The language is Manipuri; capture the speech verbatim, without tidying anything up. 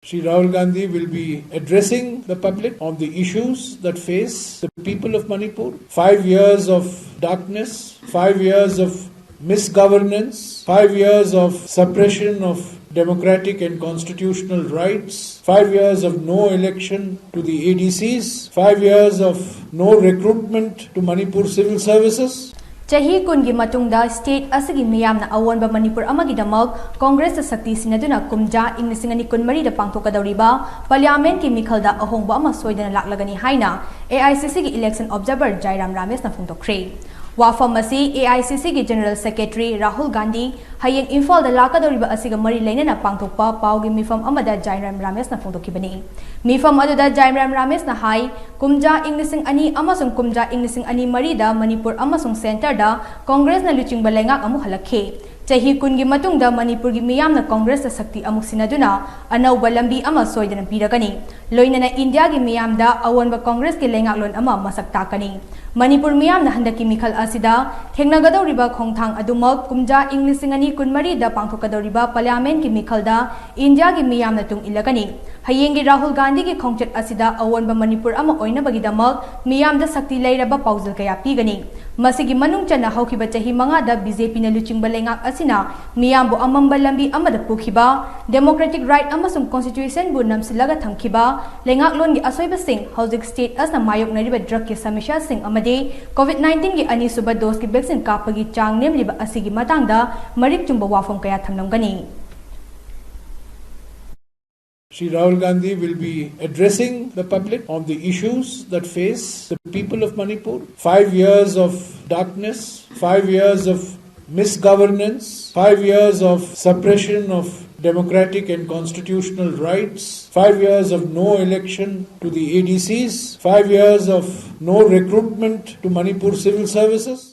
Shri Rahul Gandhi will be addressing the public on the issues that face the people of Manipur. Five years of darkness, five years of misgovernance, five years of suppression of democratic and constitutional rights, five years of no election to the A D Cs, five years of no recruitment to Manipur civil services. ꯆꯍꯤ ꯀꯨꯟꯒꯤ ꯃꯇꯨꯡꯗ ꯁ꯭ꯇꯦꯠ ꯑꯁꯤꯒꯤ ꯃꯤꯌꯥꯝꯅ ꯑꯑꯣꯟꯕ ꯃꯅꯤꯄꯨꯔ ꯑꯃꯒꯤꯗꯃꯛ ꯀꯣꯡꯒ꯭ꯔꯦꯁꯇ ꯁꯛꯇꯤ ꯁꯤꯟꯅꯗꯨꯅ ꯀꯨꯝꯖꯥ ꯏꯪ ꯂꯤꯁꯤꯡ ꯑꯅꯤ ꯀꯨꯟꯃꯔꯤꯗ ꯄꯥꯡꯊꯣꯛꯀꯗꯧꯔꯤꯕ ꯄꯥꯔꯂꯤꯌꯥꯃꯦꯟꯠꯀꯤ ꯃꯤꯈꯜꯗ ꯑꯍꯣꯡꯕ ꯑꯃ ꯁꯣꯏꯗꯅ ꯂꯥꯛꯂꯒꯅꯤ ꯍꯥꯏꯅ A I C Cꯒꯤ election observer ꯖꯥꯏꯔꯥꯝ ꯔꯥꯃꯦꯁꯅ ꯐꯣꯡꯗꯣꯛꯈ꯭ꯔꯦ꯫ ꯋꯥꯐꯝ ꯑꯁꯤ A I C Cꯒꯤ General Secretary Rahul Gandhi ꯍꯌꯦꯡ ꯏꯝꯐꯥꯜꯗ ꯂꯥꯛꯀꯗꯧꯔꯤꯕ ꯑꯁꯤꯒ ꯃꯔꯤ ꯂꯩꯅꯅ ꯄꯥꯡꯊꯣꯛꯄ ꯄꯥꯎꯒꯤ ꯃꯤꯐꯝ ꯑꯃꯗ ꯖꯥꯏꯔꯥꯝ ꯔꯥꯃꯦꯁꯅ ꯐꯣꯡꯗꯣꯛꯈꯤꯕꯅꯤ꯫ ꯃꯤꯐꯝ ꯑꯗꯨꯗ ꯖꯥꯏꯔꯥꯝ ꯔꯥꯃꯦꯁꯅ ꯍꯥꯏ, ꯀꯨꯝꯖꯥ ꯏꯪ ꯂꯤꯁꯤꯡ ꯑꯅꯤ ꯑꯃꯁꯨꯡ ꯀꯨꯝꯖꯥ ꯏꯪ ꯂꯤꯁꯤꯡ ꯑꯅꯤ ꯃꯔꯤꯗ ꯃꯅꯤꯄꯨꯔ ꯑꯃꯁꯨꯡ ꯁꯦꯟꯇꯔꯗ ꯀꯣꯡꯒ꯭ꯔꯦꯁꯅ ꯂꯨꯆꯤꯡꯕ ꯂꯩꯉꯥꯛ ꯑꯃꯨꯛ ꯍꯜꯂꯛꯈꯤ꯫ ꯆꯍꯤ ꯀꯨꯟꯒꯤ ꯃꯇꯨꯡꯗ ꯃꯅꯤꯄꯨꯔꯒꯤ ꯃꯤꯌꯥꯝꯅ ꯀꯣꯡꯒ꯭ꯔꯦꯁꯇ ꯁꯛꯇꯤ ꯑꯃꯨꯛ ꯁꯤꯟꯅꯗꯨꯅ ꯑꯅꯧꯕ ꯂꯝꯕꯤ ꯑꯃ ꯁꯣꯏꯗꯅ ꯄꯤꯔꯒꯅꯤ꯫ ꯂꯣꯏꯅꯅ ꯏꯟꯗꯤꯌꯥꯒꯤ ꯃꯤꯌꯥꯝꯗ ꯑꯑꯣꯟꯕ ꯀꯣꯡꯒ꯭ꯔꯦꯁꯀꯤ ꯂꯩꯉꯥꯛꯂꯣꯟ ꯑꯃ ꯃꯁꯛ ꯇꯥꯛꯀꯅꯤ꯫ ꯃꯅꯤꯄꯨꯔ ꯃꯤꯌꯥꯝꯅ ꯍꯟꯗꯛꯀꯤ ꯃꯤꯈꯜ ꯑꯁꯤꯗ ꯊꯦꯡꯅꯒꯗꯧꯔꯤꯕ ꯈꯣꯡꯊꯥꯡ ꯑꯗꯨꯃꯛ ꯀꯨꯝꯖꯥ ꯏꯪ ꯂꯤꯁꯤꯡ ꯑꯅꯤ ꯀꯨꯟꯃꯔꯤꯗ ꯄꯥꯡꯊꯣꯛꯀꯗꯧꯔꯤꯕ ꯄꯥꯔꯂꯤꯌꯥꯃꯦꯟꯠꯀꯤ ꯃꯤꯈꯜꯗ ꯏꯟꯗꯤꯌꯥꯒꯤ ꯃꯤꯌꯥꯝꯅ ꯇꯨꯡ ꯏꯜꯂꯒꯅꯤ꯫ ꯍꯌꯦꯡꯒꯤ ꯔꯥꯍꯨꯜ ꯒꯥꯟꯙꯤꯒꯤ ꯈꯣꯡꯆꯠ ꯑꯁꯤꯗ ꯑꯑꯣꯟꯕ ꯃꯅꯤꯄꯨꯔ ꯑꯃ ꯑꯣꯏꯅꯕꯒꯤꯗꯃꯛ ꯃꯤꯌꯥꯝꯗ ꯁꯛꯇꯤ ꯂꯩꯔꯕ ꯄꯥꯎꯖꯦꯜ ꯀꯌꯥ ꯄꯤꯒꯅꯤ꯫ ꯃꯁꯤꯒꯤ ꯃꯅꯨꯡ ꯆꯟꯅ ꯍꯧꯈꯤꯕ ꯆꯍꯤ ꯃꯉꯥꯗ B J Pꯅ ꯂꯨꯆꯤꯡꯕ ꯂꯩꯉꯥꯛ ꯑꯁꯤꯅ ꯃꯤꯌꯥꯝꯕꯨ ꯑꯃꯝꯕ ꯂꯝꯕꯤ ꯑꯃꯗ ꯄꯨꯈꯤꯕ, democratic right ꯑꯃꯁꯨꯡ constitutionꯕꯨ ꯅꯝꯁꯤꯜꯂꯒ ꯊꯝꯈꯤꯕ, ꯂꯩꯉꯥꯛꯂꯣꯟꯒꯤ ꯑꯁꯣꯏꯕꯁꯤꯡ, ꯍꯧꯖꯤꯛ ꯁ꯭ꯇꯦꯠ ꯑꯁꯤꯅ ꯃꯥꯌꯣꯛꯅꯔꯤꯕ drugꯀꯤ ꯁꯃꯁ꯭ꯌꯥꯁꯤꯡ ꯑꯃꯗꯤ COVID nineteenꯒꯤ ꯑꯅꯤꯁꯨꯕ doseꯀꯤ vaccine ꯀꯥꯞꯄꯒꯤ ꯆꯥꯡ ꯅꯦꯝꯂꯤꯕ ꯑꯁꯤꯒꯤ ꯃꯇꯥꯡꯗ ꯃꯔꯤꯛ ꯆꯨꯝꯕ ꯋꯥꯐꯝ ꯀꯌꯥ ꯊꯝꯂꯝꯒꯅꯤ꯫ Shri Rahul Gandhi will be addressing the public on the issues that face the people of Manipur. Five years of darkness, five years of misgovernance, five years of suppression of democratic and constitutional rights, five years of no election to the A D Cs, five years of no recruitment to Manipur civil services.